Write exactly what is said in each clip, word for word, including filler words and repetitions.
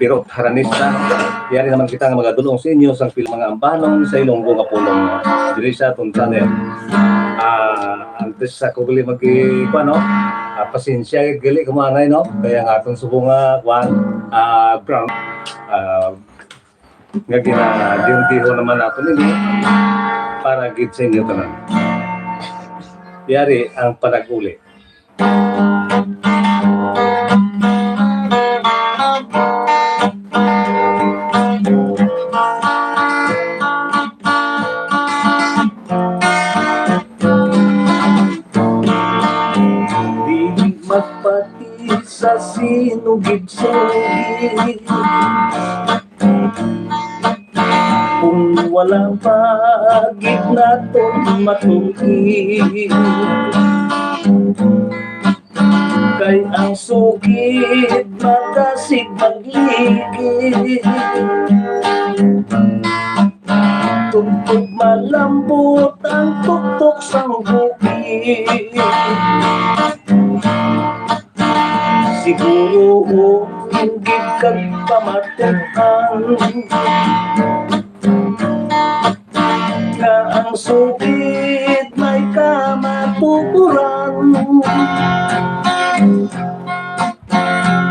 Pirot Haranista. Yari naman kita nga magadulong sa inyo sang pila mga ambanon sa Ilonggo nga pulong diri sa aton channel. Ah, antes sa ko gali mag kuan, no? Ah, pasensya gali kamo anay, no? Kaya nga aton subong nga kuan, ah, prank, ah, nga gina-duty-ho naman nato nini para gid sa inyo tanan. Yari ang panag-uli. Di magpati sa sinugid-sugid. Kung wala pa gid naton matungkid, kay ang sugid matasig magligid. Tubtob malambot ang tuktok sang bukid. Siguro gid kag pamatuan nga ang sugid may kamatuoran.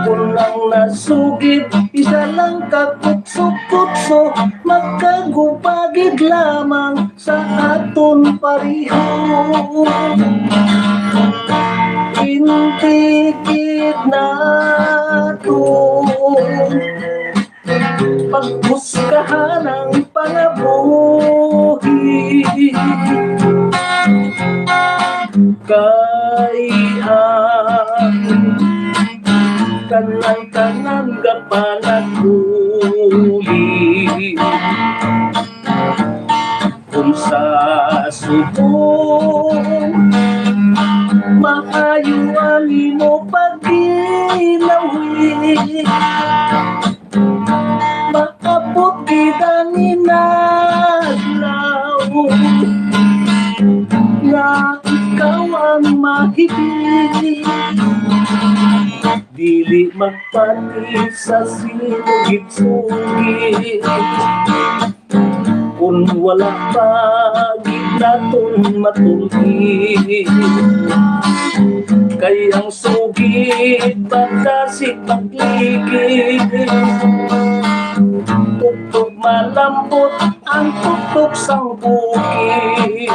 Kung ang nasugid isa lang ka kutso-kutso, magkagupagid lamang sa aton pareho. Intikid naton paghusgahan ang pangabuhi. Kay ang tanan-tanan gapanaguli. Kung sa subong maayo ang imo pagkinawi, maabot gid ang inadlaw nga ikaw ang mahibi. Dili magpati sa sinugid-sugid. Kung wala pa gid naton matungkid, kay ang sugid batasig magligid. Tubtob malambot ang tuktok sang bukid.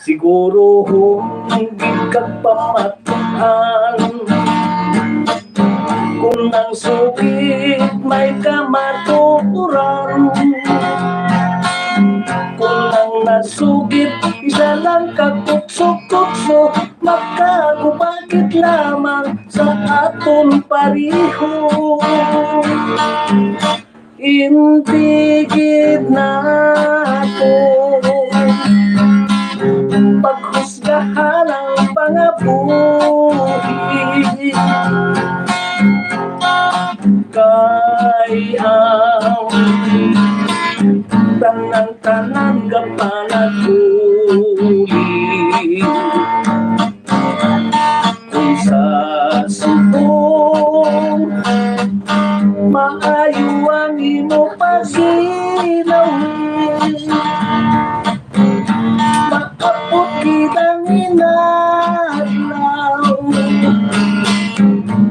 Siguro gid kag pamatuan, kung ang sugid may kamatuoran. Kung ang nasugid isa lang ka kutso-kutso, makagupagid lamang sa aton pareho. Intigid naton paghusgahan ang pangabuhi. Kay ang tanan-tanan gapanaguli. Kung sa subong maayo ang imo paginawi, maabot gid ang inadlaw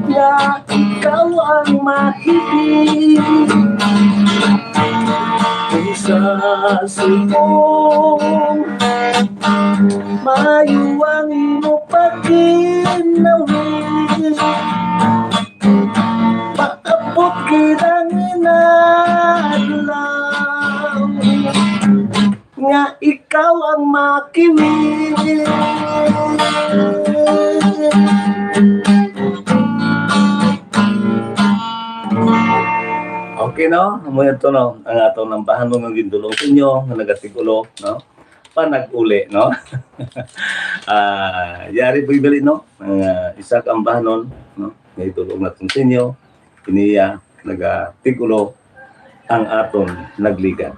nga ikaw ang mahibi. Kung sa subong maayo ang imo pagkinawi, maabot gid ang inadlaw nga ikaw ang makiwi. Okay, no? Amo yan to, no? Ang atong ambahanon nga gindulong sa inyo, nga nagatig-ulo, no? Panag-uli, no? Ah, yari po gali, no? Ang, ah, isa ka ambahanon, no? Nga idulong natin sa inyo, iniya, nagatig-ulo, ang aton nagligad.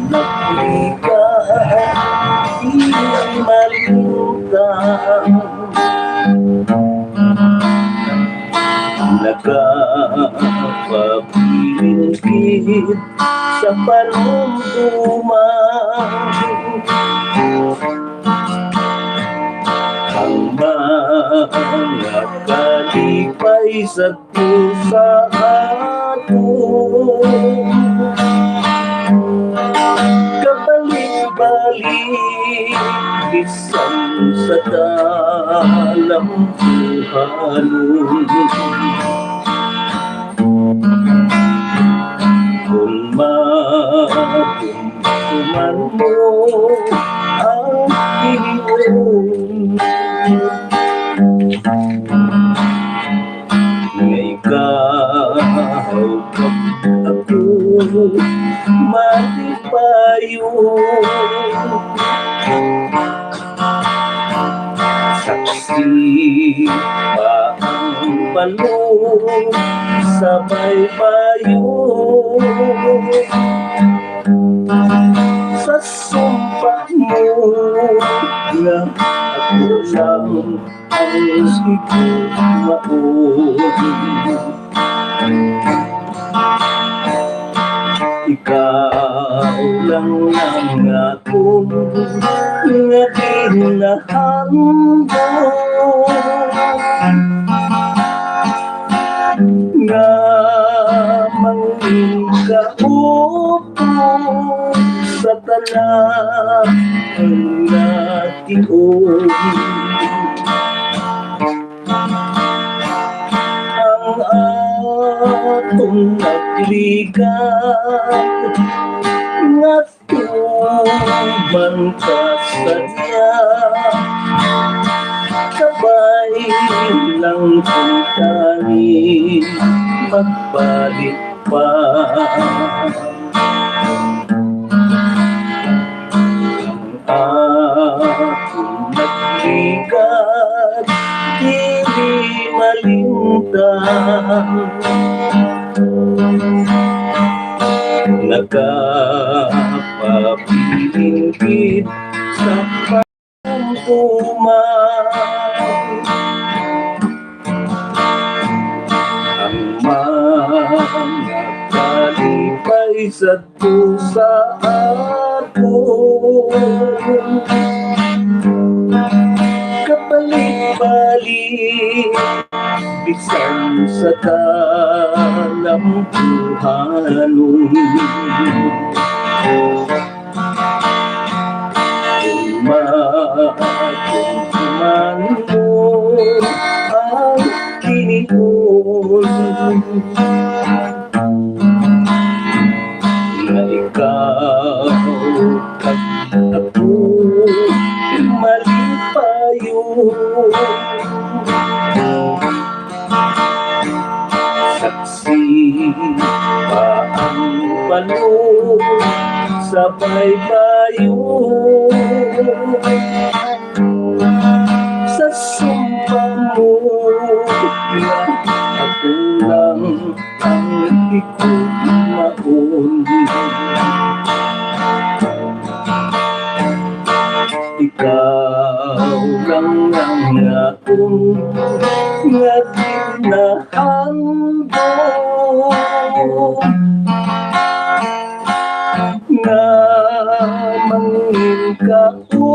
Naglikay, di malimtan. Nagapabilin gid sa panumduman. Ang mga kalipay sa sa aton kabalik-balik, bisan sa kalambuhanon. Kung matumtuman mo ang Ginoo, nga ikaw kag ako malipayon. Saksi pa ang balod sa baybayon. Sa sumpa mo nga ako lang ang higugmaon. Ikaw lang ang akon nga ginahandom, nga mangin kaupo sa tanan nga tion. Ang aton nagligad nga tuman ka sadya, kabay lang kung tani magbalik pa. Ang akon nagligad, dili malimtan. Nagapabilin gid sa pagtuman. Ang mga kalipay sa to sa akon kabalik-balik, bisan sa kalambuhanon. Kung matumtuman mo ang Ginoo, nga ikaw kag ako malipayon. Saksi pa ang balod sa baybayon. Sa sumpa mo nga ako lang ang higugmaon. Ikaw lang ang akon nga ginahandom, nga mangin kaupo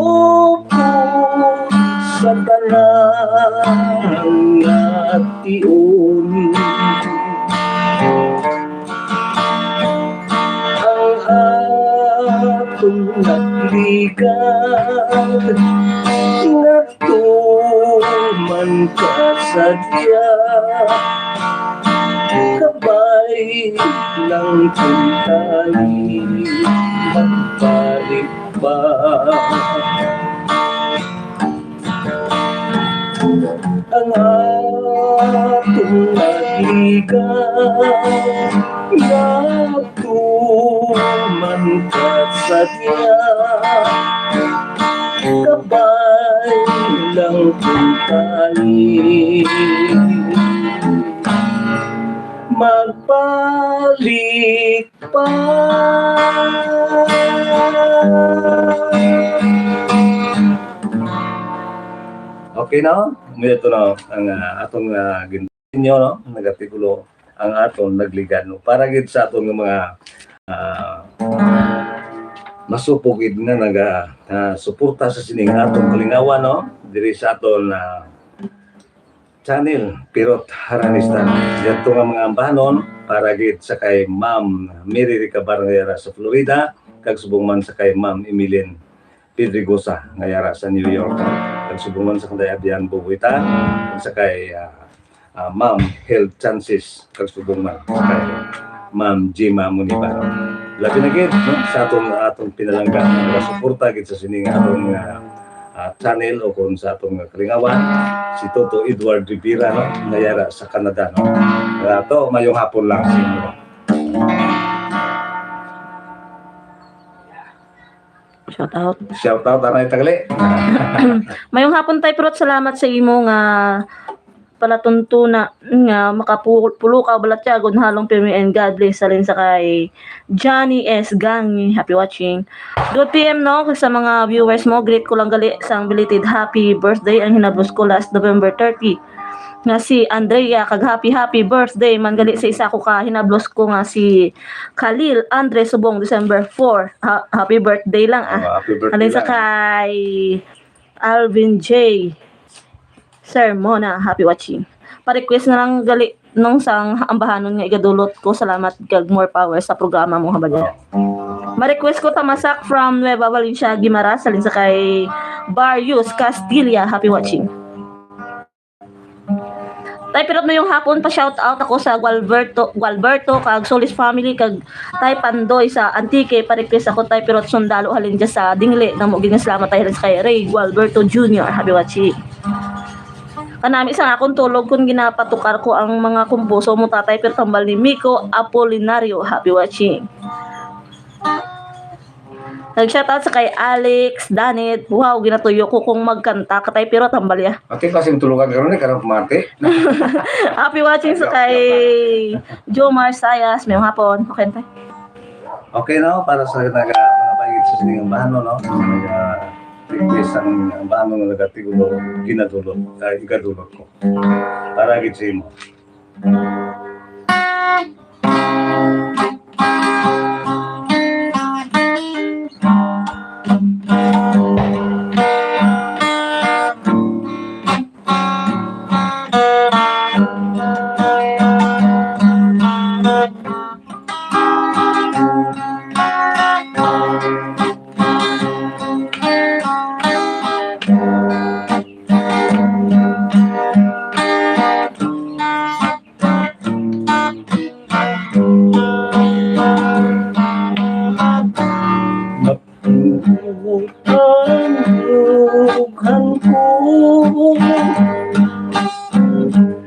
sa tanan nga tion. Ang akon nagligad nga tuman ka sadya, kabay lang kung tani magbalik pa. Ang akon nagligad nga tuman ka sadya, kabay lang kung tani magbalik pa. Okay, no? Amo to, no? Ang, ah, atong, ah, gin-, inyo, no? Nagatikulo ang aton nagligad, no? Para gid sa aton nga mga, ah, masupog gid nga naga, ah, suporta sa sining atong kalingawan, no? Diri sa aton, ah, channel, Pirot Haranistan. Yadto nga mga ambahanon para gid sa kay Ma'am Mary Ricabar nga yara sa Florida, kag subong man sa kay Ma'am Emilyn Pedregosa nga yara sa New York, kag subong man sa kanday Abian Bubuita, kag sa kay, ah, ah, Ma'am Hel Chances, kag subong man sa kay Ma'am Jima Muniba. Labi na gid, no, sa aton, aton pinalangga nga suporta gid sa sining aton nga, ah, channel o kung sa aton nga kalingawan, si Toto Edward Rivera, no, nga yara sa Canada, no. Kaya to, mayong hapon lang sa inyo. Shout out. Shout out, anay tagali. Mayong hapon, Tay Pirot. Salamat sa imo nga palatuntuna nga makapulo ka balatyagon halong pirmi and God bless. Salin sa kay Johnny S Gangi. Happy watching. Good P M, no, sa mga viewers mo, greet ko lang gali sang belated happy birthday ang hinablos ko last November thirty nga si Andrea, kag happy, happy birthday man gali sa isa ko ka hinablos ko nga si Khalil Andre Subong, December four. Ha-, happy birthday lang, ah. Oh, happy birthday. Halin sa lang kay Alvin J. Sir Mona, happy watching. Pa-request na lang gali nung sang ambahanon nga igadulot ko. Salamat kag more power sa programa mo, Habalya. Oh. Ma-request ko Tamasak from Nueva Valencia, Guimaras, halin sa kay Barrios Castilla. Happy watching. Tay Pirot, mayong hapon, pa-shout out ako sa Gualberto, Gualberto kag Solis family kag Tay Pandoy sa Antique. Pa-request ako, Tay Pirot, sundalo halin dyan sa Dingle. Damo gid nga salamat, Tay, halin sa kay Ray Gualberto Junior. Happy watching. Kanami sa akong tulog kung ginapatukar ko ang mga kumpuso mo, Tatay Pirot, hambal ni Miko Apolinario. Happy watching. Nag-shoutout sa kay Alex Danit. Wow, ginatuyo ko kung magkanta ka, Tay Pirot, hambal ya. Ate, kasi yung tulugan karon, eh, karang pamati. Happy watching sa kay Jomar Sayas. Mayong hapon. Okay, Tay. Okay, no? Para sa naga-, pangabaigit sa sining ambahanon, no? Naga-request ang ambahanon nga nagatigulo, ginadulot, ay, igadulot ko. Para gid sa imo. Ang dughan ko,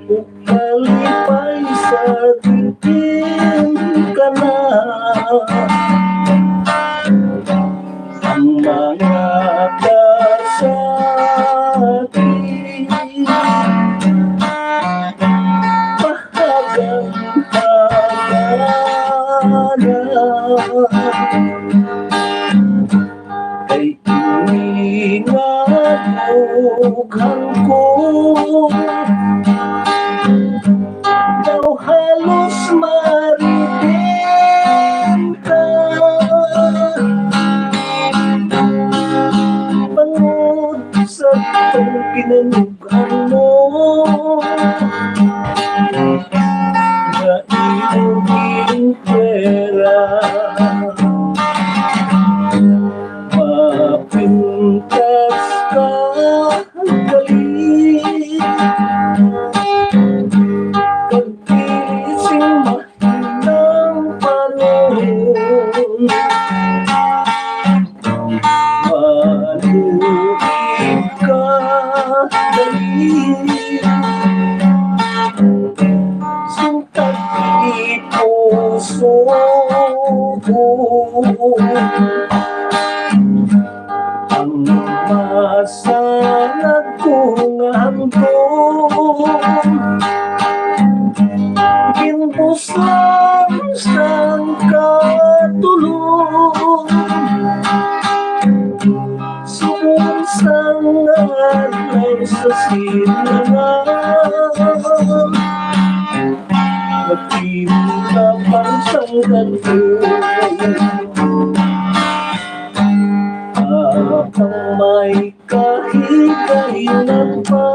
ug kalipay sa tingin ka na. Ang mga kasabi, bahagang hagana. Kay ini nga dughan ko, daw halos maribenta. Bangod sa pagpinanughan mo, nga imo ginpera. Mapintas ka gali, kag dili sing mahinang panon. Maluib ka gali, sing tag-ipuso. Ang masanag ko nga handom, ginbus sang katulog. Subong sang adlaw sa silangan, nagtimpapang sang dagko. Apang may kahigayonan pa,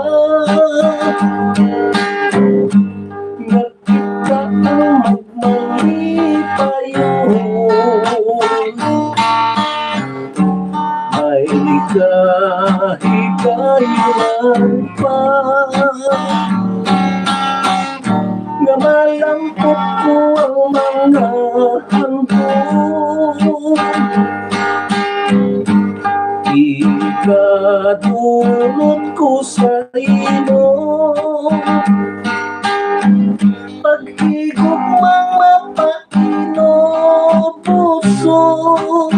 nagkita ang magmalipayon. May kahigayonan pa, nga malampot ko ang mga handom. Igadulot ko sa imo, paghigugmang mapainupuson.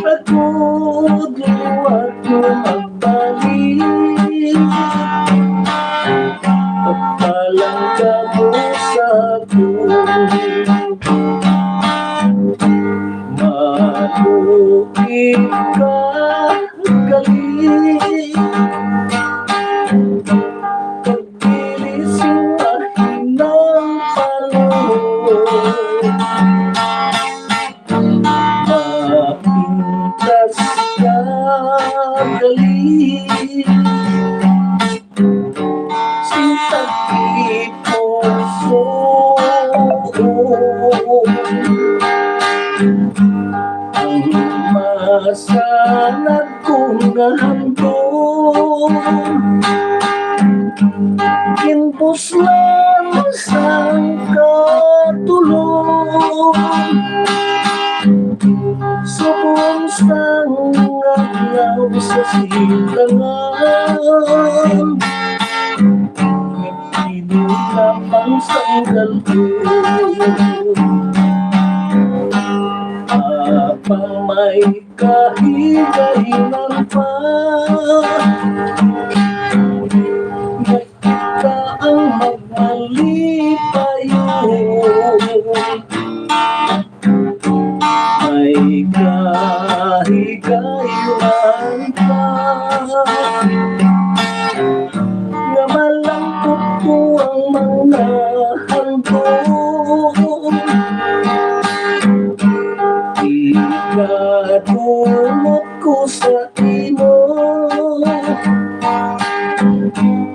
Agud liwat nga magbalik, pagpalangga mo sa akon. Maluoy ka gali, kag dili sing mahinang paluhod. Mapintas ka gali, sing tagipusoon. Ang masanag ko nga handom, ginpuslan sang katulog. Subong sang adlaw sa silangan, nagtinuka pang sanggal ko. Apang may kahigayonan pa, nagkita ang magmalipayon. May kahigayonan pa, nga malampot ko ang mga handom. Igadulot ko sa imo,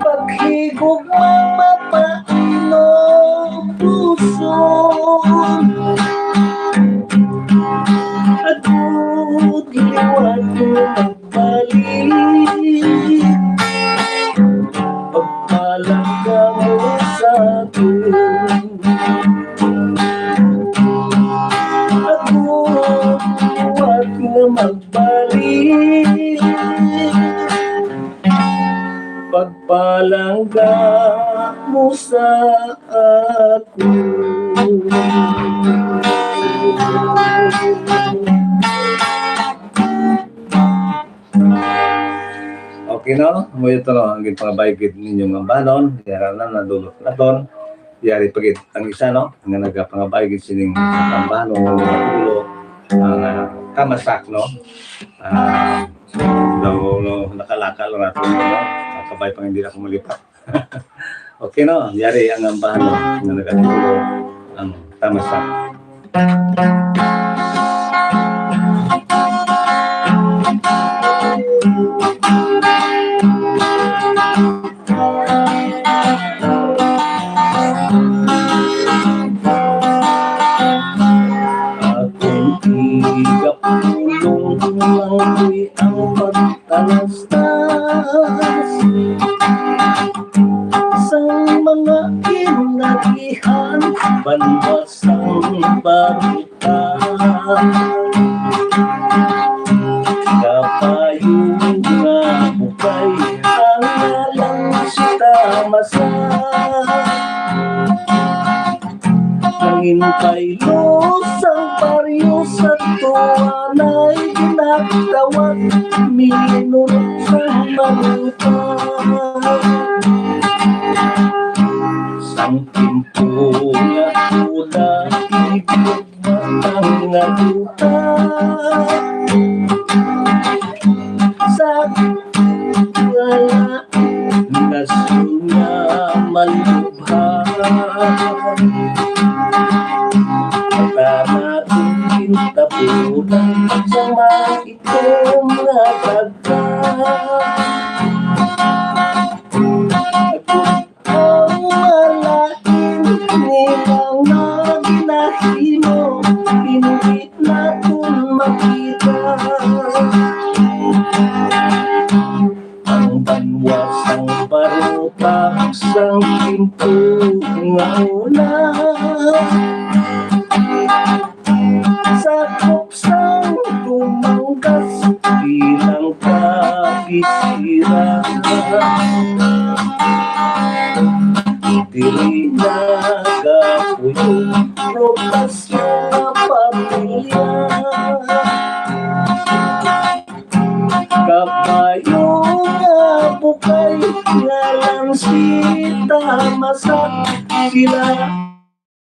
paghigugmang mapainupuson. Agud liwat mo magbalik, pagpalangga mo sa akon. Agud liwat nga magbalik, pagpalangga mo sa akon. Okay, no? Amo ito, no? Ang ginpangabay gid ninyo nga ambahanon, yara na, nadulot naton. Yari pa gid ang isa, no? Nga nagapangabay gid sining ambahanon nga nagatulo, ang, ah, tamasak, no? Ah, daw, no, nakalakal nato, no? Kabay pa nga hindi ako malipat. Okay, no? Yari ang ambahanon nga nagatulo ang tamasak. Akon igapulong lang ko'y ang pagtalastas sang mga inagihan, banwa sang balita. Kapayo nga bukay ang ngalan sa tamasak. Nangin kay Luz ang baryo sa tuanay ginatawag minurot sa malupa. Ang timpo nga una, igugma nga duta. Sa wala, nasyon nga malubha. Mata naton kintabunan sa maitom nga daga. Ang malain nilang mga ginahimo, hindi naton makita. Ang banwa sang baruta sang timpo nga una. Sakop sang Dumangas bilang kabisira. Diri nagapuyo rotasyon nga pamilya. Kabayo nga bukay, ngalan si Tamasa, sila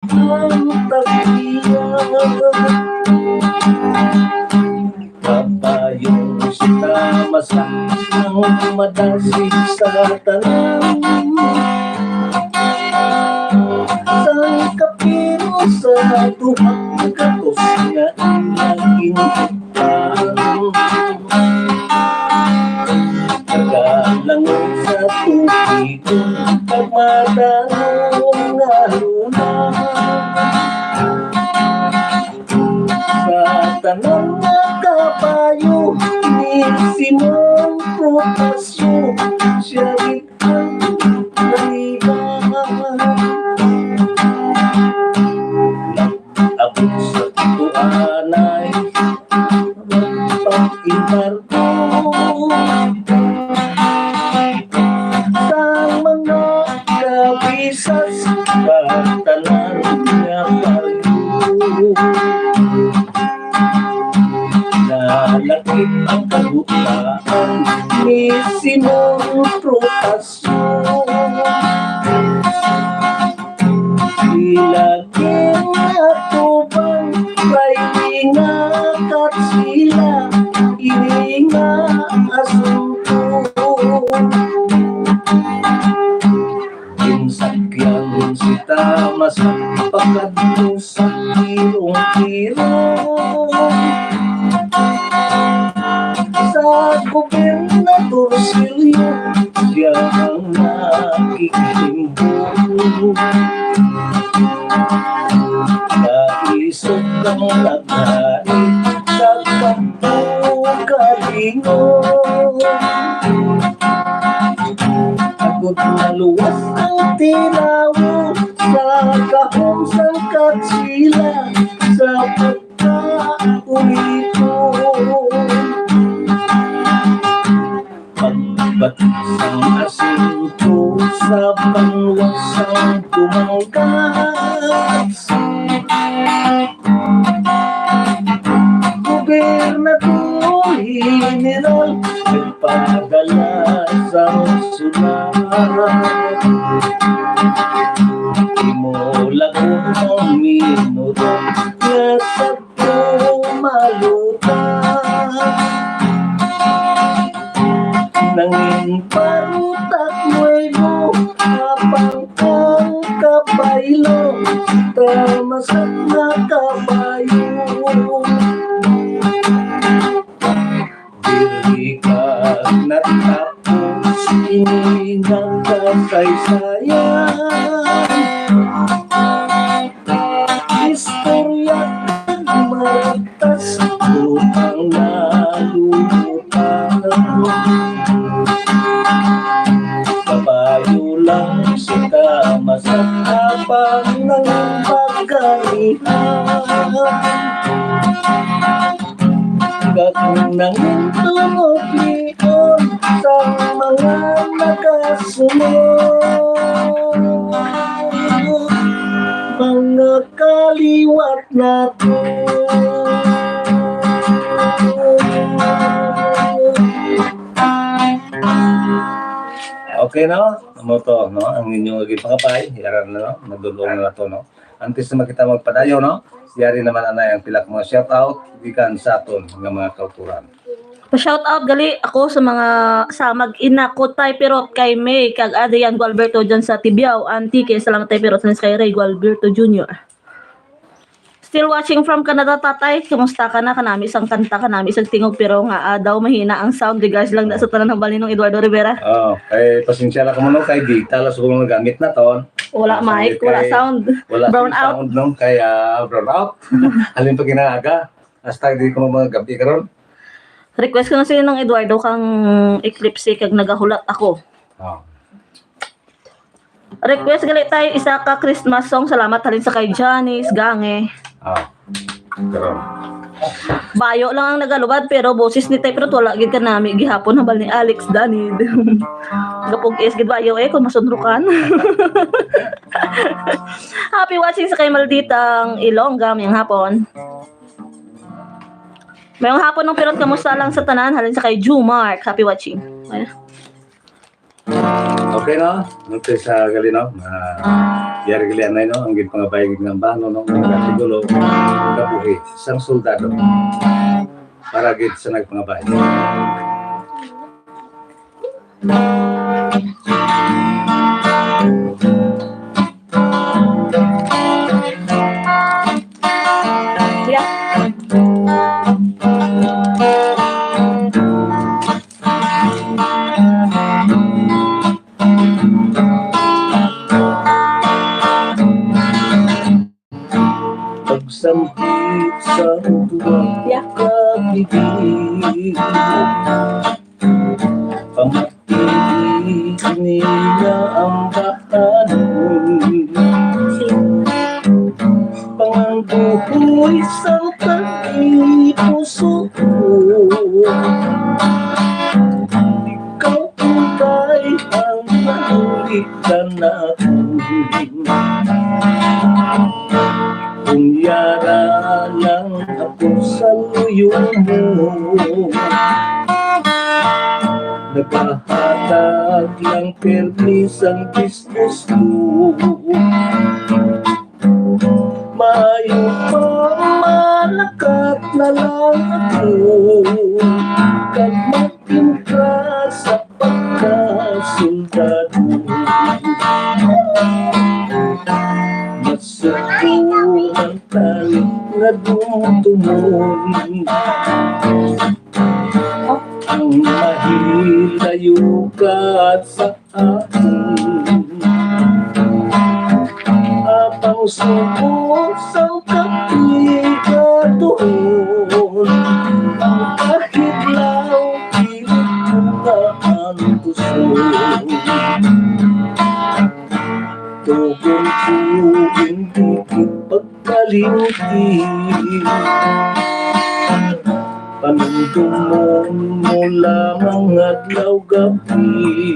ang tagbiya. Kabayo si Tamasa ang madasig sa tanan. Sang kapin sa duha ka gatos nga ila ginhuptan. Nagalangon sa tubig kag madanong nga luna. Sa tanan nga kabayo ni Simon Protasio, siya gid ang naligan. Abot sa tuanay, pag-embargo sa mga kabisas, sa tanan nga palyo. Nalakip ang kagutaan ni Simon Protasio. Sila ginatubang kay nga Katsila ini nga asunto. Ginsakyan si Tamasa pakadto sa kirong-kirong. Sa Gobernador Silio, siya ang nakikimbo. Naisog ang nagari sa pagbugalingon. Agud maluwas ang tinawo sa gahom sang Katsila sa pagkaulipon. Pagbatik sang asunto sa banwa sang Dumangas. Gobernador General nagpadala sang sulat. Imulagon ang minuto nga sadto maluta. Nangin parutak nuevo, apang ang kabaylo, Tamasa nga kabayo. Diri ka natapos ini nga kasaysayan. Istorya maragtas, butang nalumutan. Kabayo lang si Tamasa, apang nang pagkanihan. Kag nangin tunoblion sa mga nagasunod, mga kaliwat nato. Okay, no? Amo to, no? Ang inyong ginpangabay, yara na, no? Madulong na to, no? Antes na kita magpadayon, no? Yari naman anay ang pila ka mga shout out gikan sa aton nga mga kauturan. Pa-shout out gali ako sa mga sa mag-ina ko, Tay Pirot, kay May kag Adrian Gualberto dyan sa Tibiao, Antique. Salamat, Tay Pirot, sa kay Ray Gualberto Junior. Still watching from Canada, Tatay. Kumusta ka na? Kanami sang kanta, kanami sang tingog, pero nga ah, daw mahina ang sound. Regards lang na sa tanan ng Balinong Eduardo Rivera. Oh, kay pasensya lang kamo, no, kay digital sa kung nagamit na ton. Wala mic, wala sound. Wala Brown sing out. Sound, no, kaya brown out. Halin pa ginaga. Hasta di ko mga gabi karon. Request ko na sila ng Eduardo kang Eclipse kag nagahulat ako. Oh. Request gali, Tay, isa ka Christmas song. Salamat halin sa kay Janice Gange. Ah. Karon. Bayo lang ang nagalubad, pero boses ni Tay Pirot wala gid kanami gihapon, hambal ni Alex Danid. Gapug-is gid bayo eh kung masunrukan. Happy watching sa kay Malditang Ilongga mayong hapon. Mayong hapon, Nong Pirot, kamusta lang sa tanan? Halin sa kay Jumark. Happy watching. Okay, no? Okay, sa gali, no? Ah, yari gali anay, no? Ang ginpangabay gid nga bano, no? Nga siguro kabuhi sang soldado para gid sa nagpangabay. Yeah. Pagsambit sa udwang Yeah. Kapiling, pamati nila ang bahanon. Pangangguhoy sang tagipusoon. Ikaw, Umbay, ang manulit kanakon. Kung yara lang ako sa luyo mo, nagahatag lang permi sang gusto. Maayo pa malakat na lang ako, kag mag-intra sa pagkasundalo. Masuko ang tali nga dumdumon, ang mahilayo ka sa akon. Apang subong sang kapigaduhon, ang kahidlaw pilit ko nga antuson. Tugon ko hindi pagkalingki. Panumdumon mo lamang adlaw gab-i.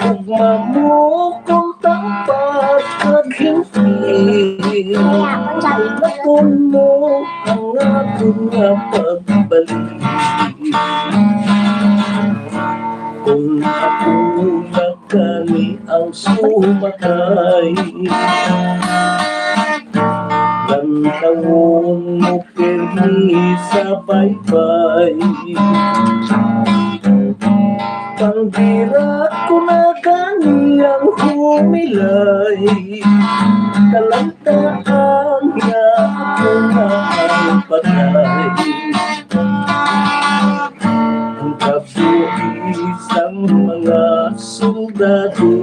Ugma mo kung tangpat kag hindi, laton mo ang akon nga pagbalik. Kung ako na kani ang sumakay, lantawon mo pirmi sa baybay. Pangbira ko na gani ang humilay, kalantaan nga ako na ang patay. Ang kabuhi sang mga sundalo,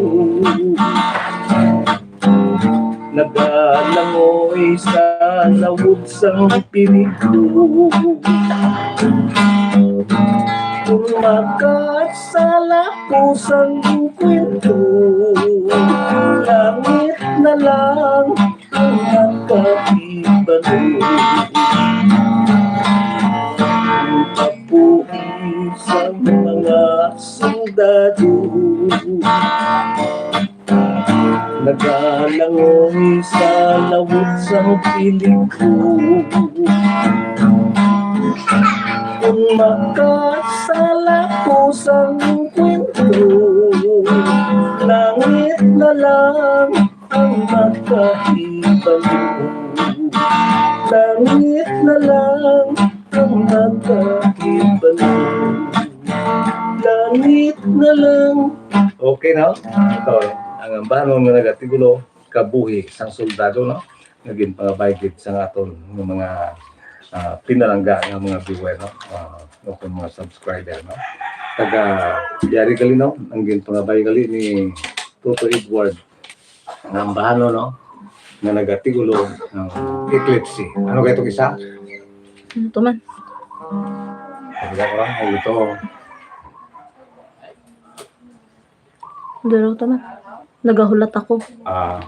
nagalangoy sa lawod sang peligro. Kung makasala ko sang kwento, langit na lang ang makahibalo. Ang kabuhi sang mga sundalo, nagalangoy sa lawod sang peligro. Kung makasala ko sang kwento, Langit na lang ang makahibalo. Langit na lang ang makahibalo. Langit na lang. Okay, no? Ito, ang ambahanon nga nagatigulo, kabuhi sang soldado, no? Nga ginpangabay gid sa aton nga mga, ah, pinalangga nga mga viewer, no? Ah, o kung mga subscriber, no? Taga, yari gali, no? Ang ginpangabay gali ni Toto Edward, nga ambahanon, no? Nga nagatigulo ng Eclipse. Ano kaya itong isa? Ano to man? Sabi ko, ano ito? Duro to man. Nagahulat ako. Ah,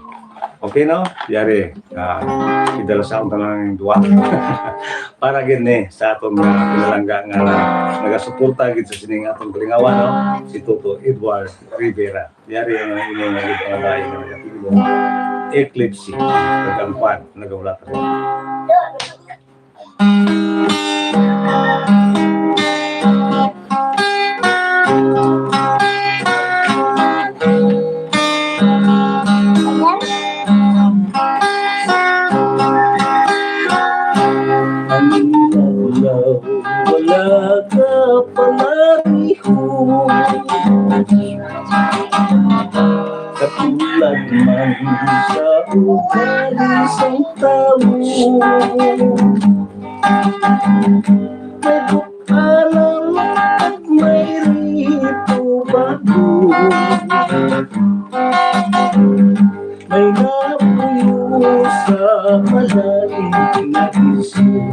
okay, no? Yari, ah, idala sa akong tanan ng duwa. Para gid ni sa atong mga pinalangga nga nagasuporta gid sa sining atong kalingawan, no? Si Toto Edward Rivera. Yari ang inyong naging pangabayan nga nagatulo. Eclipse. Nagangkwan, nagahulat ako. Ang ilaw, wala ka palaihon. Katulad man sa ugali sang tawo, may alam at may rito bago. May napuyo sa malalim na isip.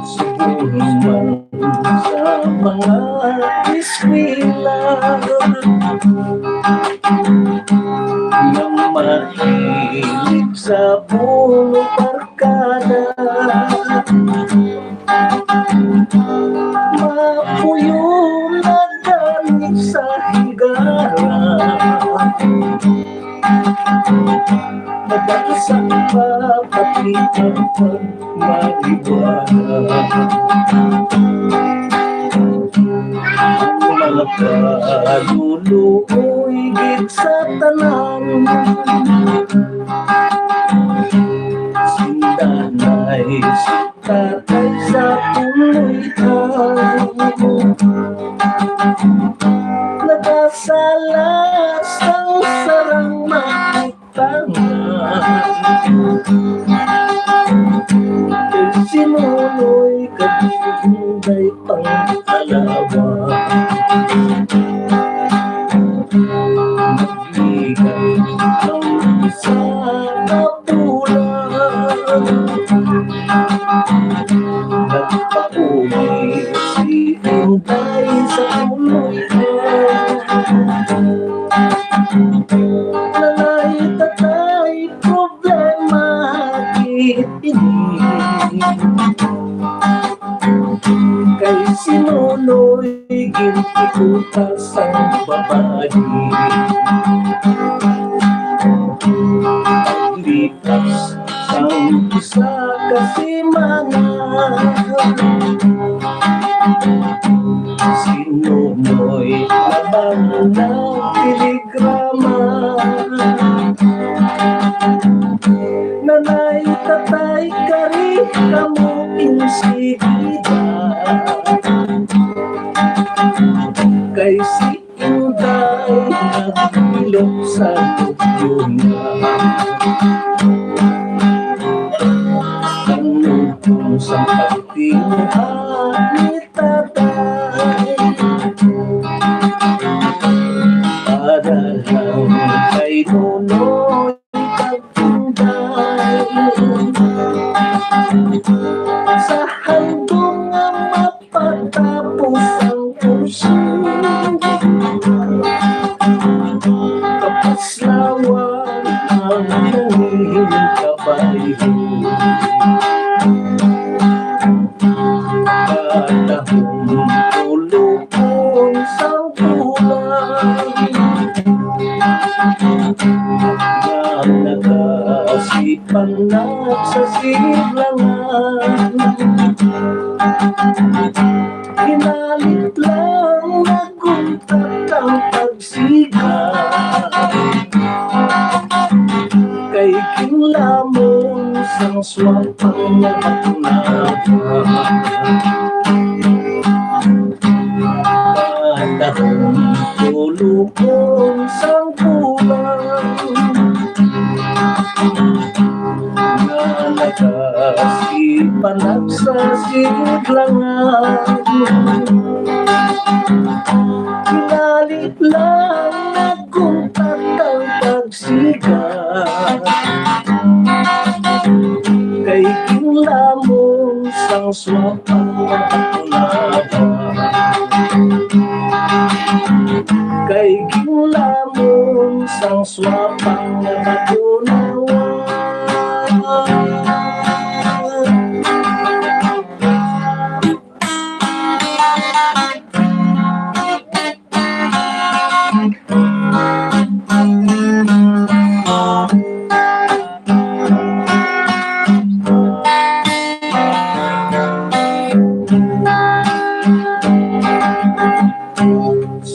Subong man sa mga eskwela nga mahilig sa puno barkada. Mapuyo na gani sa higala. Nagasa pa pati ang pagmaliwala. Ang mga kaluluoy gid sa tanan. Sindanay, tatay sa puloy-an. Nagasa sang sarang makitangan. Kay si Nonoy kag si Inday pang-alawa. Nagligan ang isa ka bulan. Nagpauli si Inday sa puloy-an. Nanay, tatay, problema gid ini. Kay si Nonoy gintikota sang babayi. Paglipas sang isa ka semana, si Nonoy labang nagtelegrama. Nanay, tatay, kari kamo insigida. Kay si Inday nagbilog sa lubyo na. Tungod sa pagtinguha ni tatay, para lang kay Nonoy kag Inday. Sa handom nga mapatapos ang kurso, kapaslawan ang nangin kabayo. Panahon tulog sang bulan, nga nagasipanag sa silangan. Ginalit lang naguntat ang pagsiga, kay ginlamon sang swapang nga batunaba. Panahon tulukon sang bulan, nga nagasipanag sa sidlangan. Ginalit lang naguntat ang pagsiga, kay ginlamon sang swapang nga batunaba. Kay ginlamon sang swapang nga batunaba.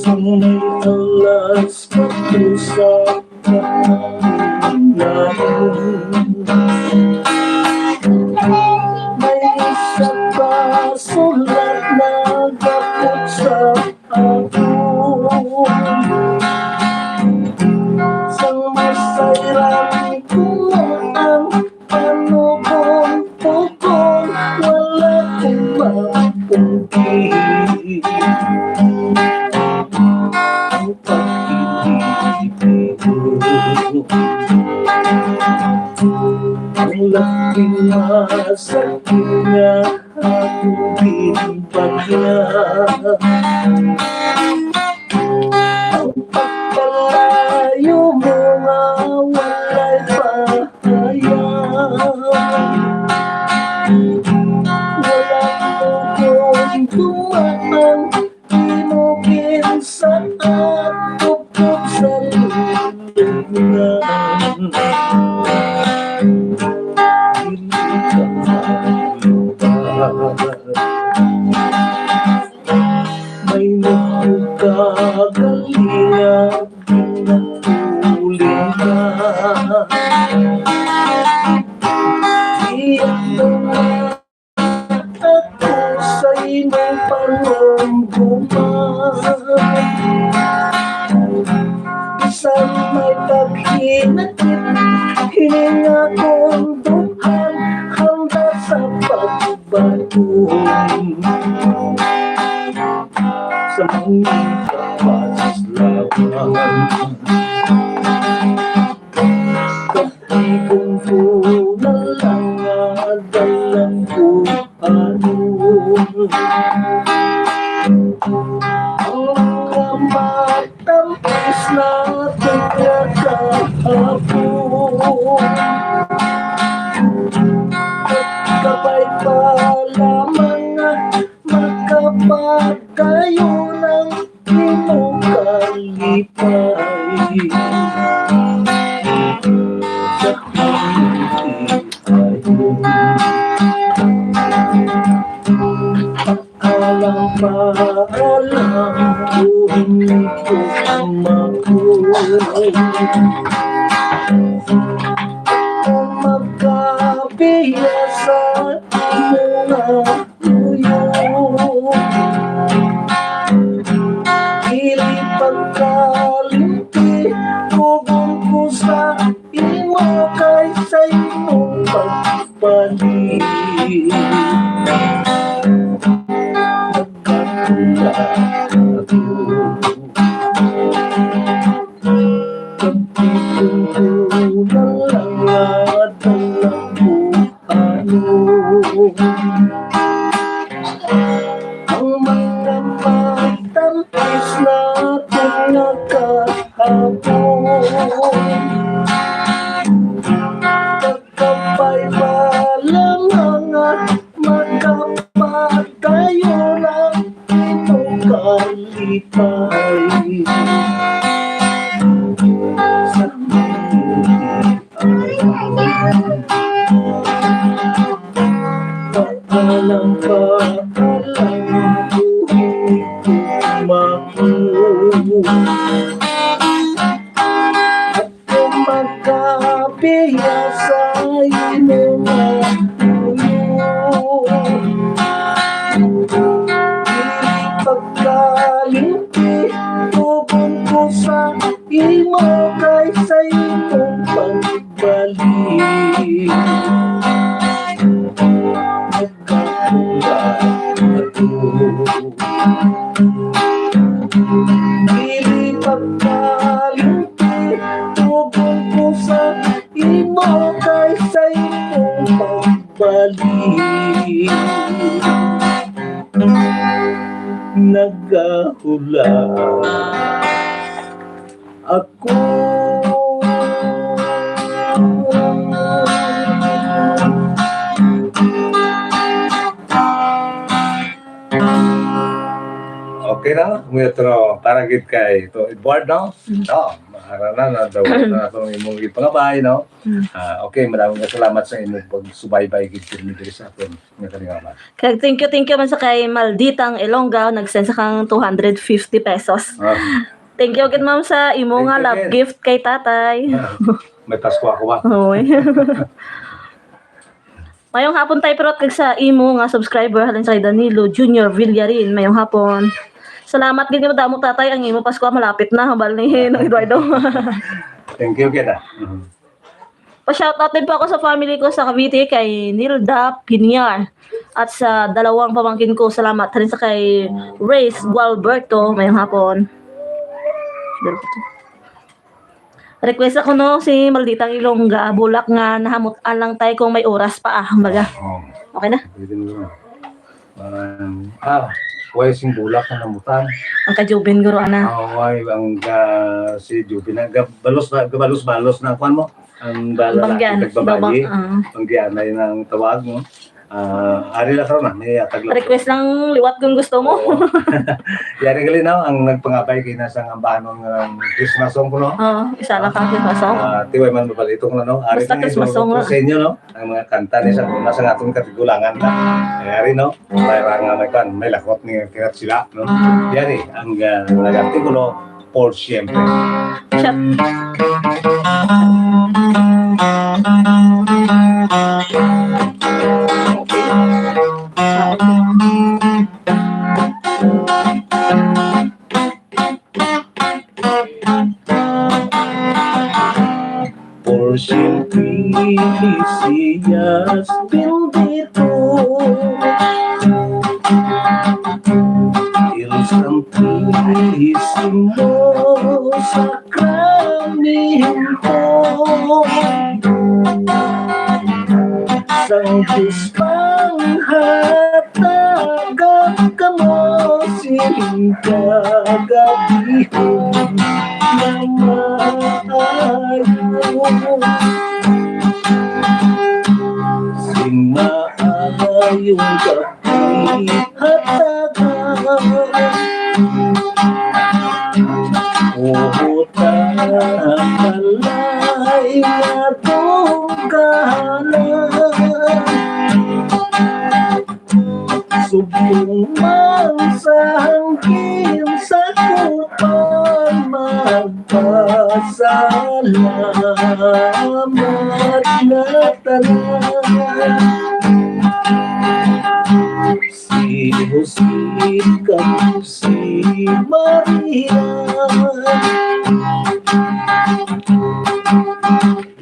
Sa may alas kuwatro sa kahapunan, may isa ka sulat nagapot sa akon. Sang masayran ko ang panugon-tugon, wala ko maungkit ang pagkilid. Ang labing masakit nga akong ginbagyan, ang pagpalayo mo nga walay pahayag. Wala ko kung dumaan, imo ginsaad, tubtob sa lubngan. Dili ka maluwas. May nagkagalingan, ginatulingan. Iyang mga ako sa imong panumduman. Bisan may paghinagit, hininga kong duhan, handa sa pagbaton. Sa mga kapaslawan, katipon ko na lang nga dalang ko. Ano ang mga matamis natin nga kahapon? Kabay pa lamang nga makapagdayon ang imong kalipay. Sa alam pa alam, hindi ko makuha. Kung magkabiya sa mga tuyo, dili pagkalimti, tugon ko sa imo kay sa imong pagpalit. Nagkatulad ako. Pagtipon ko na lang nga dalang ko ano. Ang mga matamis natin nga kahapon. Kabay pa lamang nga makapagdayon ang imong kalipay. Sa alam pa alam, Ako magkapiya sa imo nga ulo. Dili pagkalimti, tugon ko sa imo kay sa imong pagbalik. Nagkakula ako. Dili pagkalimti, tugon ko sa imo kay sa imong pagbalik. Nagahula ako. Okay na? May otro, para gid kay to Edward, no? Mm. Oh, mahara na, na daw na atong imong gipangabay, no? Mm. Ah, okay, maraming salamat sa imong pagsubaybay gid pirmi diri sa aton nga kalingawan. Kag thank you, thank you man sa kay Malditang Ilongga, nag-send sa kang two hundred fifty pesos. Ah. Thank you gid, ma'am, sa imo Thank nga you, love Ken. gift kay tatay. Ah, may Pasko ako ba? Oy. Mayong hapon, Tay Pirot, kag sa imo nga subscriber, halin sa kay Danilo Junior Villarin. Mayong hapon. Salamat gid nga madamo, tatay, ang imo Pasko malapit na, hambal ni Nong Eduardo. Thank you, Ken, ah. Mhm. Pa-shoutout din po ako sa family ko sa Cavite, kay Nilda Piñar, at sa dalawang pamangkin ko. Salamat. Halin sa kay Reyes Gualberto. Mayong hapon. Request ako, no, si Malditang Ilongga, bulak nga nahamut-an lang, tay, kung may oras pa, ah, kumbaga. Oo. Okay na? Pwede mo na. Parang, ah, way sing bulak nga nahamut-an. Ang kay Jubin, guro, ana. Ah, way, ang, ah, si Jubin, ah, gabalos na, gabalos-balos na, kuwan mo? Ang bala-, Banggian, nagbabayi. Babang-, ah. Banggianay ng tawag, no? Ah, ari lang karon na, may atag lang. Request lang liwat kung gusto mo. Oo. Yari gali, no? Ang nagpangabay kay nasa nga ambanon nga Christmas song ko, no? Oo, isa lang ka Christmas song. Ah, tiway man mabalitok na, no? Ari Basta na, Christmas song sa na. Inyo, no? Ang mga kanta ni sa, nasa nga atong katigulangan na. Yari, no? May ra nga may kan, may lakot ni kirat sila, no? Yari, ang, ah, nag-artikulo, por siempre. Siya. Por siempre seas bendito, el Santísimo Sacramento. Sang Dios panghatag kamo sing kagabihon nga maayo. Sing maayong gab-, Hatagan. Uhutan balay nga tunggalan. Subong man sa hangin sa kupan, magpasalamat na tanan. Si Jose kag si Maria,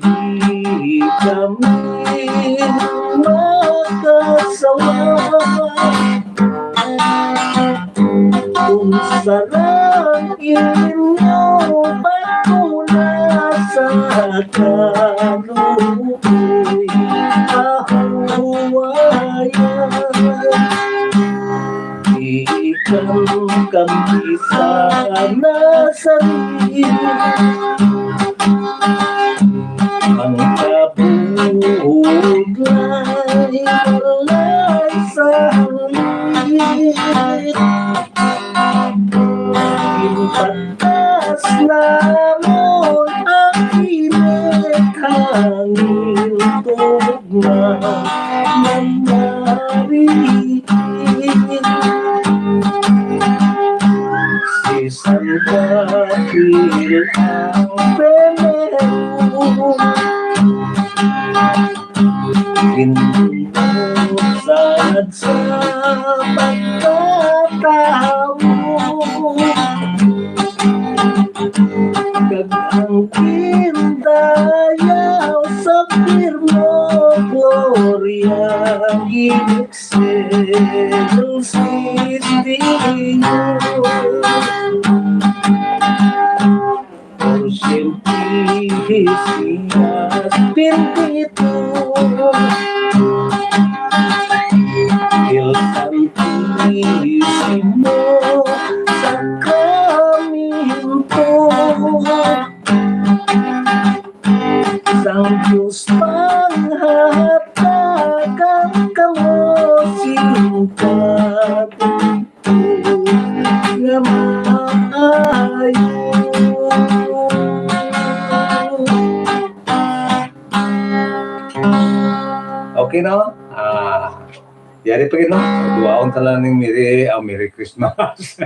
di kami makasawa. Kung sarang inyo pagkuna sa kaluoy, ahuwayan. Ikan kami sa nasari. Ang kabudlay walay sanglit. Ginpatas namon ang init, hangin, tugma, namari. Si Santa Dihil ang primero, ginbunyag sad sa pagkatawo, kag ang Queen dayaw sa pirmo gloria, gin-excelsis Dios. Por siempre seas bendito, el Santísimo Sacramento. Sang Dios panghatagan kamo sing pagtuo nga maayo. Okay, no? Ah, yari pa gid, no? Duwaon ta lang ning Merry, ah, Merry Christmas.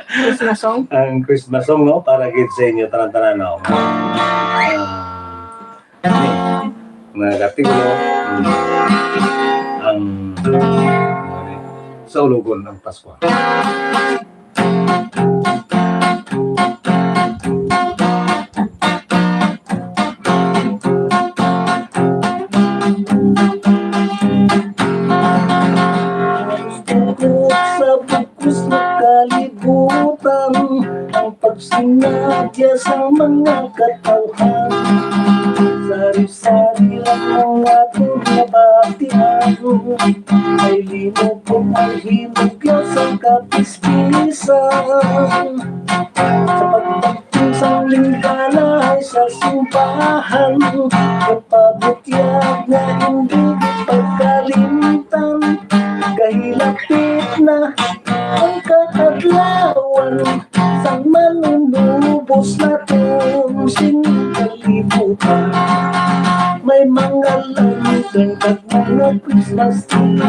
Christmas song? Ang Christmas song, no? Para gid sa inyo, tanan-tanan, no? Ah, Nagatigo ang sa ulugon ang Pasko. Sa bug-os nga kalibutan, ang pagsinadya sang mga katawhan. Sari-sari lang ang aton nabatian. May limog kung ang hinugya sang kapisbisan. Sa pagpagting sang linggalay sa simbahan, kapabutyag nga hindi pagkalimtan. Gahilapit na ang kaadlawan sang Manunubos naton sini kalibutan. May mga lantern kag mga Christmas tree.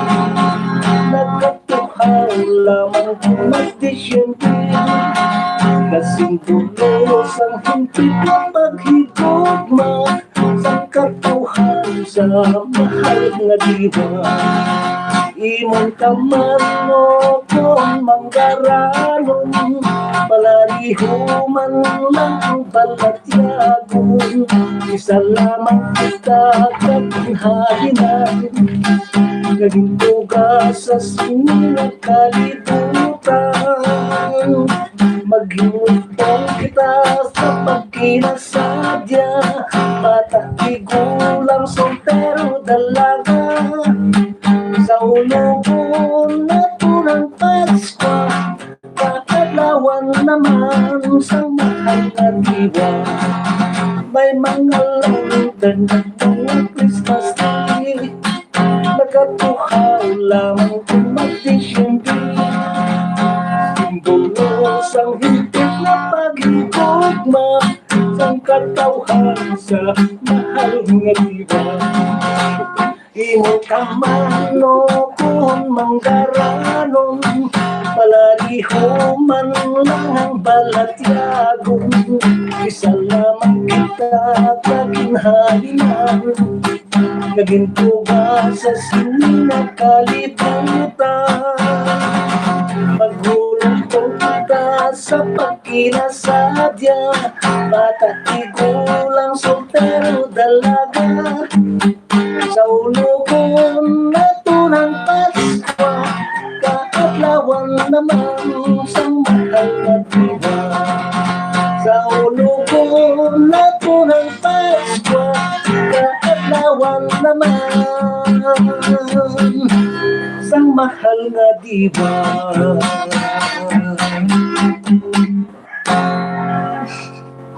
Nagkatuhaw lamang kung mag-Disyembre. Kasimbolo sang himpit nga paghigugma sang katawhan sa mahal nga diwa. Imong kamano kon manggaranon, palalihuman lang ang balatyagon. Isa lamang kita kaginhalinan, naging tugas sa sini nga kalibutan. Maghimutong kita sa pagkinasadya, bata, tigulang, soltero, dalaga. Sa ulugon naton ang Pasko, kaadlawan naman sang mahal nga diwa. May mga lantern, mga Christmas tree. Nagkatuhaw lamang kung mag-Disyembre. Simbolo sang himpit nga paghigugma sang katawhan sa mahal nga diwa. Imo kamano kung manggaranon, palalihuman lang ang balatyagon. Isa lamang kita kaginhalinan, naging tuga sa sini nga kalibutan. Maghulog kita sa pagkinasadya, bata, tigulang, soltero, dalaga. Sa ulugon naton ang Pasko, kaadlawan naman sang mahal nga diwa. Sa ulugon naton ang Pasko, kaadlawan naman sang mahal nga diwa.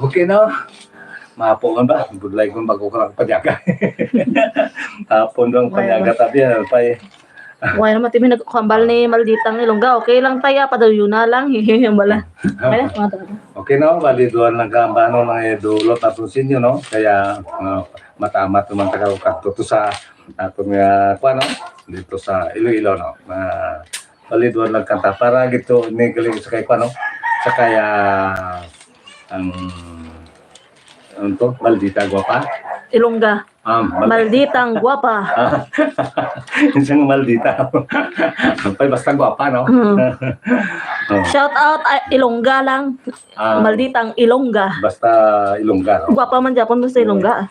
Okay, no? Mahapon ba? Budlay kung bago ka lang panyaga. Hapon lang panyaga, tabi yan, pay. Wala naman, timi, nagkambal ni Malditang Ilongga. Okay lang, taya, padayon na lang. Hihi, ang bala. Ay, mga taga. Okay, no? Bali, duha lang ka, ano, mga idolo, tapos inyo, no? Kaya, ah, matamat naman ta karon kadto to sa atong, ah, kuwan, no? Dito sa Iloilo, no? Ah, bali, duha lang kanta para gito, ni galing sa kay, kuwan, no? Sa kay, ah, Ang, ano to? Maldita guwapa? Ilongga. Ah, mal- Malditang guwapa. Ah, isang maldita. Ay, basta guwapa, no? Mm. Oh. Shout out, ah, Ilongga lang. Ah, Malditang Ilongga. Basta Ilongga, no? Guwapa man gyapon, basta Ilongga.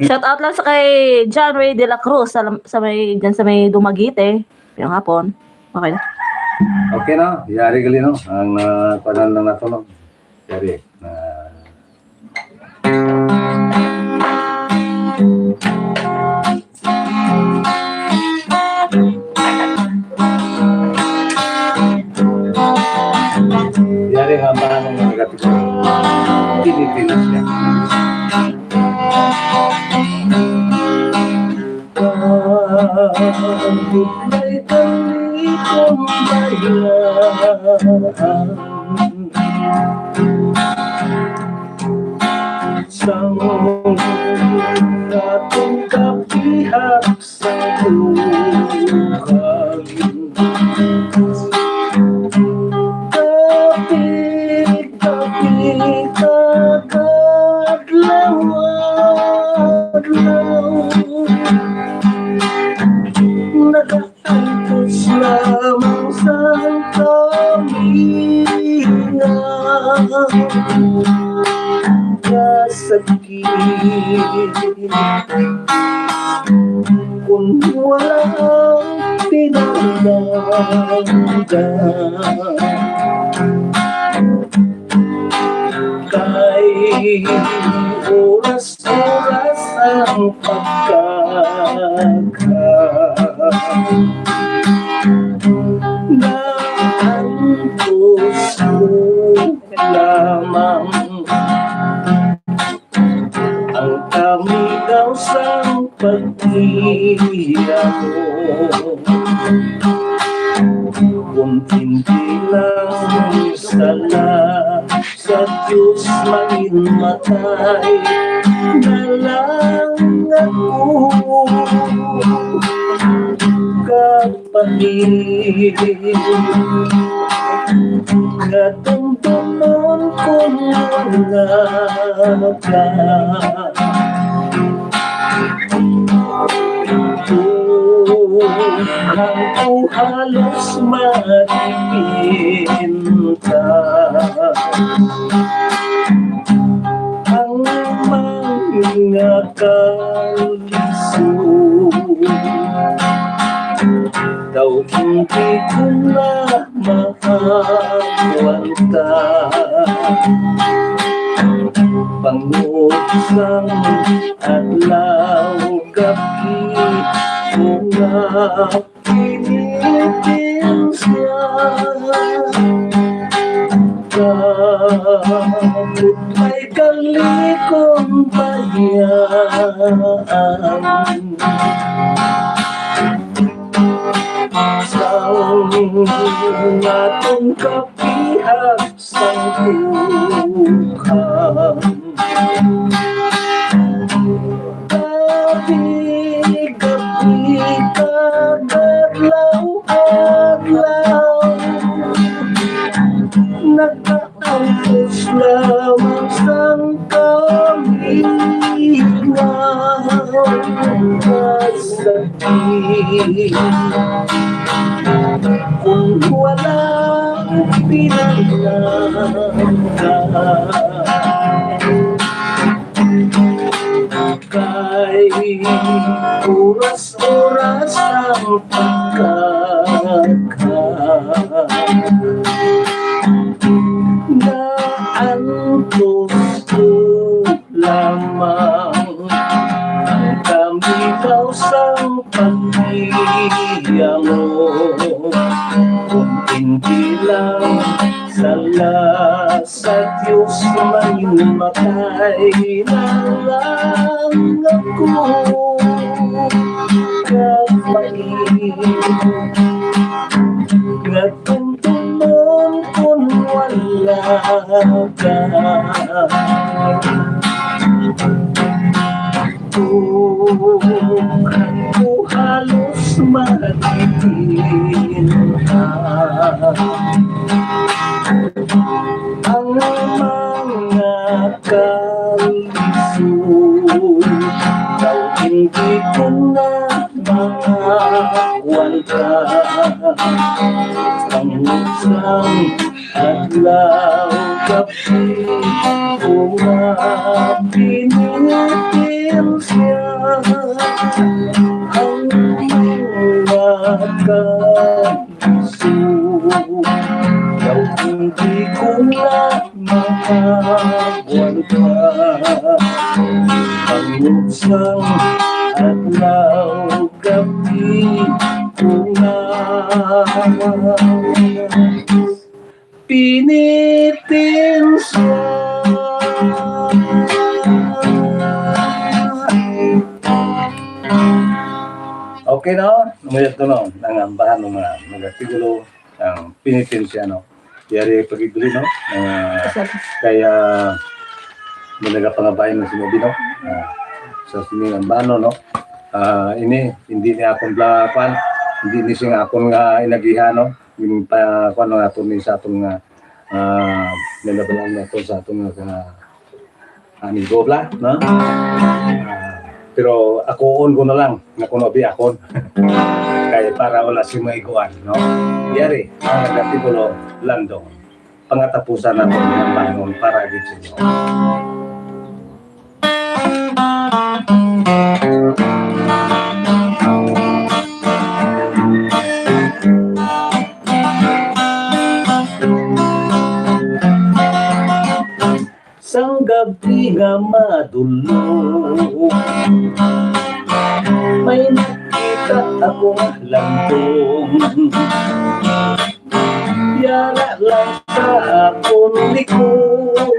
Shout out lang sa kay John Ray de la Cruz sa, sa may, dyan sa may Dumaguete. Yung hapon. Okay na. Okay na. Yari gali, no? Ang, ah, kuwan na nato, no? Yari. Ah. Yari nga, parang mga gatito. Tinitili siya. Pagbutlay kami kung bayan. Sang atong kapihak sa dugang. Kapit-kapit kag adlaw-adlaw. Naga- Antos lamang sang kami nga kasakit, kun wala ang pinagdamdam. Kay oras Oras ang pagkaka-, naantos ko lamang ang kamigaw sang pagtiyabo. Kung hindi lang sala sa Diyos, manginmatay na lang ako, kapatid. Nga dumdumon kon wala ka. Ang ko halos madipinta ang mga kalisod. Daw hindi ko na makagwanta. Bangod sang adlaw gab-i ko nga pinitensya. Kapot may kalikong bayaan. Sang atong kapihak sang dugang. Gab-i, gab-i kag adlaw-adlaw, nagaantos lamang sang kami nga kasakit. Kung wala pinaglaga, kay oras-oras ang pagkaka-, naantos ko lamang ang kamigaw sang pagtiyabo. Kung hindi lang sala sa Diyos, manginmatay na lang ako, kapatid. Nga tumtumon kon wala ka. Dughan ko halos madipinta ang mga kalisod. Daw hindi ko na makagwanta. Ang isang adlaw, gabi ko nga pinipilsya ang mga kalisod. Daw hindi ko na makagwanta. Ang isang adlaw, gabi ko nga pinipilsya. Okay, no? Namuyat ko, no? Nangambahan ng mga, mga tigulo ang pinitensya, no? Yari pagigli, no? Nga Sir. Kaya may nagapangabayan na sinabi, no? Ah, sa sining ambano, no? Ah, ini, hindi ni akon bla-, kwan, hindi ni sing akon nga inagihan, no? Yung pa, kwan, no, ato ni sa atong nga, ah, nalabanan nato sa atong nga ka-, amigo bla, no? Ah, pero akoon ko na lang, nga kuno abi akon. Kay para wala si maiguan, no? Yari, ang nagkatitulo, Landong. Pangatapusan nato ang bangon para gid sa inyo. Sang gabi nga madulog, may nakita ako nga landong. Yara lang sa akon likod,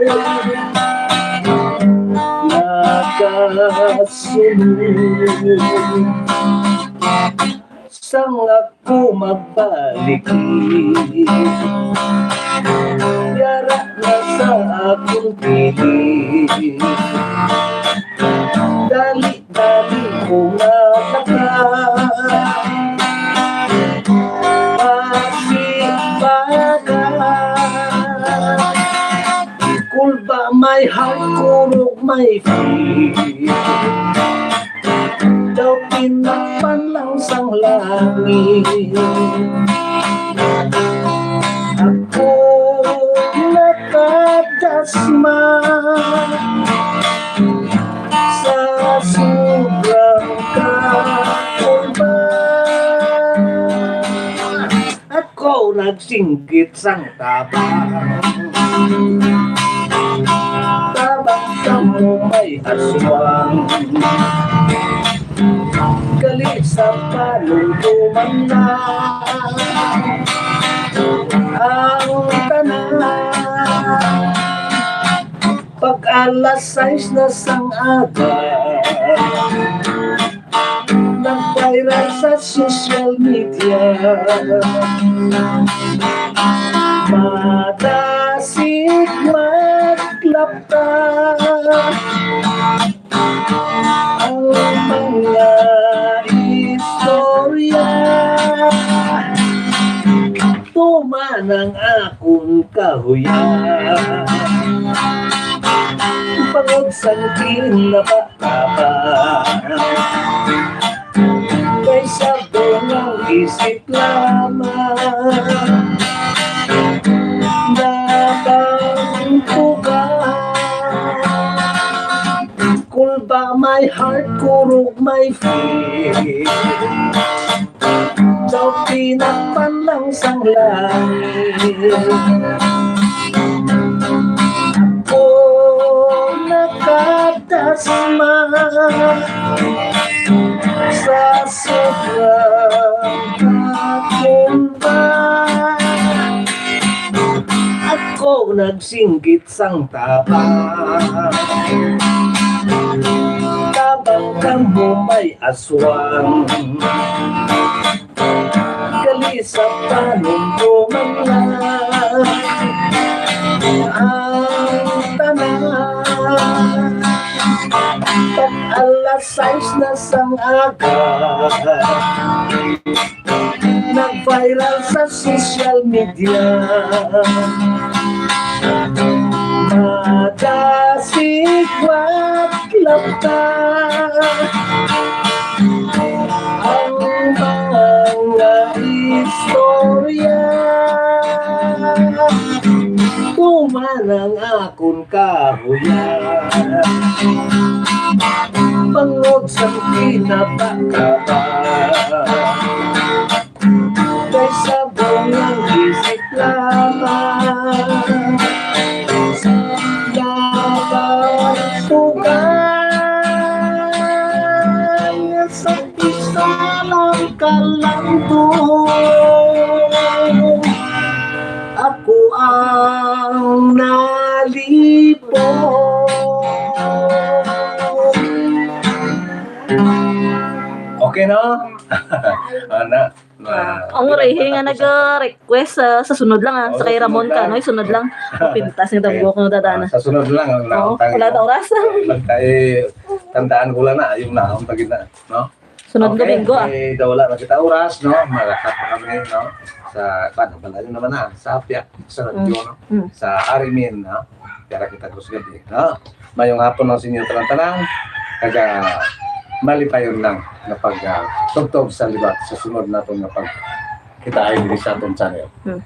nakasunod. Sang ako mabalik, yara na sa akong piling. Dali-dali ko nga lakat, pasibaga. Kulba may heart, kurog may feet. Daw tinakpan lang sang langit. Ako nakadasma sa sobrang kakulba. Ako nagsinggit sang tabang. Tabang kamo may aswang. Gali sa panumduman na ang tanan. Pag alas sais na sang aga, nag-viral sa social media. Madasig maglapta ang mga istorya. Tuman ang akon kahuyan. Bangod sang ginaba-, kay sa bungang isip lamang nabantugan. Kulba my heart, kurog my feet. Daw tinakpan lang sang langit. Ako nakadasma sa sobrang kakulba. Ako nagsinggit sang tabang. Tabang kamo may aswang. Gali sa panumduman na ang tanan. Pag alas sais na sang aga, nag-viral sa social media. Madas Sigwat lang ka ang mga istorya. Tuman ang akon kahuyan. Bangod sa pinapakaba. Kay sabong ang isip lamang. Sa lamang sugal sa isa lang ka lang to. Ako ang nalipong. Okay, no? Ana. Ah, ang Murihi nga nag-request, ah, sa sunod lang, ah. Sa kay Ramon ka, no? Sunod lang. Pintas ni Dabgo ko, dadaan na. Sa sunod lang ang naon. Wala ta oras. Tandaan ko lang na, yung naon tagid na, no? Sunod Domingo, ah. Okay, daw wala na kita oras, no? Malakat pa kami, no? Sa, kuwan, balayo naman na, sa Piak, sa radyo, no? Mm. Sa Arimin, no? Piyara kita krus gabi, no? Mayong hapon lang sa inyo tanan-tanan. Kaga malipayon lang nga pag, ah, tubtob sa liwat sa sunod naton nga pag kita ay diri sa aton channel. Hmm.